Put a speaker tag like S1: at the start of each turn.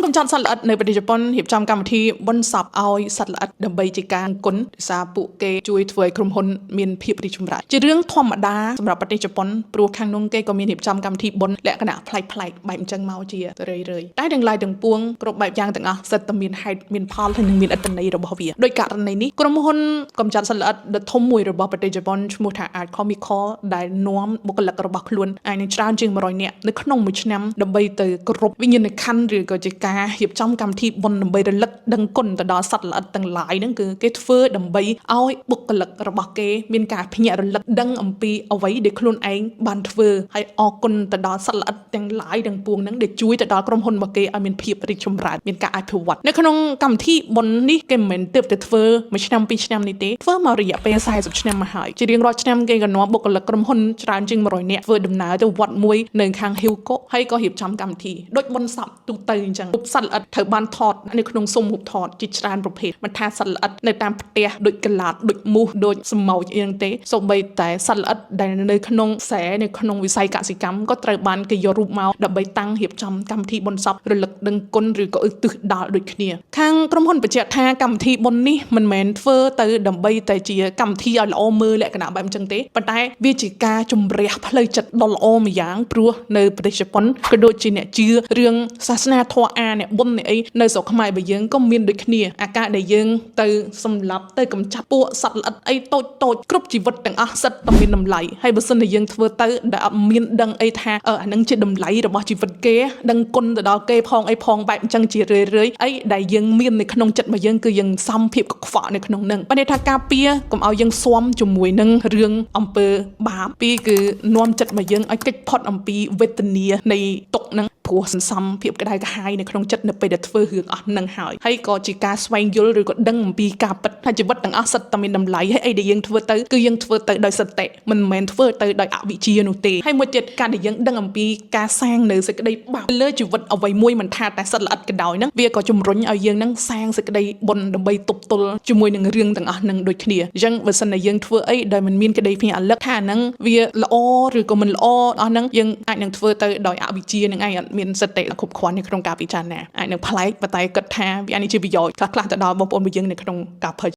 S1: កម្ចាត់សត្វល្អិតនៅប្រទេសជប៉ុនរៀបចំកម្មវិធីបុណ្យសពឲ្យសត្វល្អិតដើម្បីជាការគុណដោយសារពួកគេជួយធ្វើឲ្យក្រុមហ៊ុនមានភាពរីកចម្រើនជារឿងធម្មតាសម្រាប់ប្រទេសជប៉ុនព្រោះខាងនោះគេក៏មានរៀបចំកម្មវិធីបុណ្យលក្ខណៈប្លែកៗបែបអញ្ចឹងមកជារឿយៗតែទាំងឡាយទាំងពួងគ្រប់បែបយ៉ាងទាំងអស់សិតតែមានហេតុមានផលហើយនិងមានអត្ថន័យរបស់វាដោយករណីនេះក្រុមហ៊ុនកម្ចាត់សត្វល្អិតដ៏ធំមួយរបស់ប្រទេសជប៉ុនឈ្មោះថា Art Comical ដែលនាំបុគ្គលិករបស់ខ្លួនអាចនឹងច្រើនជាង100នាក់នៅក្នុងមួយឆ្នាំដើម្បីទៅគ្រប់វិញ្ញាណក្ខន្ធឬក៏ជាការរៀបចំកម្មវិធីបុណ្យដើម្បីរលឹកដឹងគុណទៅដល់សត្វល្អិតទាំងឡាយហ្នឹងគឺគេធ្វើដើម្បីឲ្យបុគ្គលិករបស់គេមានការភ្ញាក់រលឹកដឹងអំពីអ្វីដែលខ្លួនឯងបានធ្វើហើយអរគុណទៅដល់សត្វល្អិតទាំងឡាយទាំងពួងហ្នឹងដែលជួយទៅដល់ក្រុមហ៊ុនរបស់គេឲ្យមានភាពរីកចម្រើនមានការអភិវឌ្ឍនៅក្នុងកម្មវិធីបុណ្យនេះគេមិនមែនទើបតែធ្វើមួយឆ្នាំពីរឆ្នាំនេះទេធ្វើមករយៈពេល40ឆ្នាំមកហើយជារៀងរាល់ឆ្នាំគេក៏នាំបុគ្គលិកក្រុមហ៊ុនច្រើនជាង100នាក់ធ្វើដំណើរទៅវត្តមួយនៅខាងហ៊ីវកុហើយក៏រៀបចំកម្មវិធីដូចបុណ្យសពទូទៅអញ្ចឹងរូបសត្វល្អិតត្រូវបានថតនៅក្នុងស៊ុមរូបថតជាច្រើនប្រភេទមិនថាសត្វល្អិតនៅតាមផ្ទះដូចកលាតដូចមូសដូចស្មោចអីហ្នឹងទេសូម្បីតែសត្វល្អិតដែលនៅក្នុងស្រែនៅក្នុងវិស័យកសិកម្មក៏ត្រូវបានគេយករូបមកដើម្បីតាំងរៀបចំកម្មវិធីបុណ្យសពរលឹកដឹងគុណឬក៏ឧទ្ទិសដល់ដូចគ្នាខាងក្រុមហ៊ុនបញ្ជាក់ថាកម្មវិធីបុណ្យនេះមិនមែនធ្វើទៅដើម្បីតែជាកម្មវិធីឲ្យល្អមើលលក្ខណៈបែបអញ្ចឹងទេប៉ុន្តែវាជាការជំរះផ្លូវចិត្តដ៏ល្អម្យ៉ាងព្រោះនៅប្រទេសជប៉ុនក៏ដូចជាអ្នកជឿរឿងសាសនាធម៌អាអ្នកបុណ្យអ្នកអីនៅស្រុកខ្មែរបើយើងក៏មានដូចគ្នាអាការដែលយើងទៅសម្លាប់ទៅកម្ចាត់ពួកសត្វល្អិតអីតូចតូចគ្រប់ជីវិតទាំងអស់សិតតែមានតម្លៃហើយបើសិនជាយើងធ្វើទៅដែលអត់មានដឹងអីថាអឺអានឹងជាតម្លៃរបស់ជីវិតគេដឹងគុណទៅដល់គេផងអីផងបែបអញ្ចឹងជារឿយរឿយៗអីដែលយើងមាននៅក្នុងចិត្តរបស់យើងគឺយើងសំភាពកខ្វក់នៅក្នុងនឹងបើន័យថាការពារកុំឲ្យយើងស៊ាំជាមួយនឹងរឿងអំពើបាបពីរគឺនាំចិត្តរបស់យើងឲ្យគេចផុតអំពីវេទនានៃទុក្ខនឹងព្រោះសន្សំភាពក្តៅក្រហាយនៅក្នុងចិត្តនៅពេលដែលធ្វើរឿងអស់នឹងហើយហើយក៏ជាការស្វែងយល់ឬក៏ដឹងអំពីការពិតថាជីវិតទាំងអស់សិតតែមានតម្លៃហើយអីដែលយើងធ្វើទៅគឺយើងធ្វើទៅដោយសតិមិនមែនធ្វើទៅដោយអវិជ្ជានោះទេហើយមួយទៀតការដែលយើងដឹងអំពីការសាងនៅសេចក្តីបាបលើជីវិតអ្វីមួយមិនថាតែសត្វល្អិតក៏ដោយហ្នឹងវាក៏ជំរុញឲ្យយើងហ្នឹងសាងសេចក្តីបុណ្យដើម្បីទប់ទល់ជាមួយនឹងរឿងទាំងអស់ហ្នឹងដូចគ្នាអញ្ចឹងបើសិនតែយើងធ្វើអីដោយមិនមានក្តីភ្ញាក់រលឹកថាហ្នឹងវាល្អឬក៏មិនល្អអស់ហ្នឹងយើងអាចនឹងធ្វើទៅដោយអវិជ្ជានឹងឯងអត់មានសតិគ្រប់គ្រាន់នៅក្នុងការពិចារណាអាចនឹងប្លែកប៉ុន្តែគិតថាវាអាចនេះជាប្រយោជន៍ខ្លះៗទៅដល់បងប្អូនរបស់យើងនៅក្នុងការភ័យ